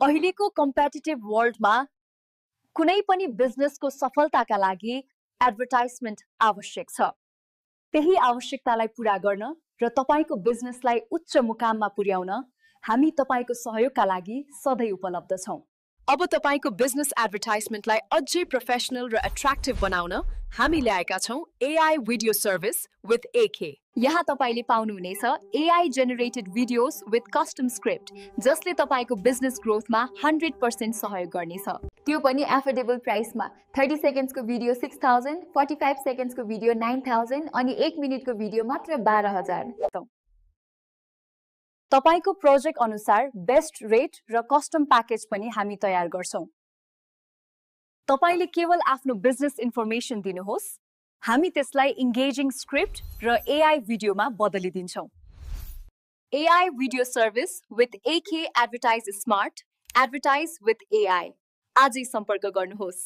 अहिलेको कम्पिटिटिभ वर्ल्डमा कुनै पनि बिजनेसको सफलताका लागि एडभर्टाइजमेन्ट आवश्यक छ। त्यही आवश्यकतालाई पूरा गर्न र तपाईको बिजनेसलाई उच्च मुकाममा पुर्याउन हामी तपाईको सहयोगका लागि सधैँ उपलब्ध छौं। अब तपाईको बिजनेस एडभर्टाइजमेन्टलाई अझै प्रोफेसनल र एट्र्याक्टिभ बनाउन हामी ल्याएका छौं AI video service with AK. यहाँ तपाईले पाउनुहुनेछ AI generated videos with custom script जसले तपाईको बिजनेस ग्रोथमा 100% सहयोग गर्नेछ। त्यो पनि एफोर्डेबल प्राइसमा। 30 सेकेन्ड्सको भिडियो 6000, 45 सेकेन्ड्सको भिडियो 9000 अनि 1 मिनेटको भिडियो मात्र 12000। तपाईको प्रोजेक्ट अनुसार बेस्ट रेट र कस्टम प्याकेज पनि हामी तयार गर्छौं। तपाईले केवल आफ्नो बिजनेस इन्फर्मेसन दिनुहोस्, हामी त्यसलाई इन्गेजिङ स्क्रिप्ट र एआई भिडियोमा बदलिदिन्छौं। AI video service with AK advertise smart, advertise with AI. आजै सम्पर्क गर्नुहोस्।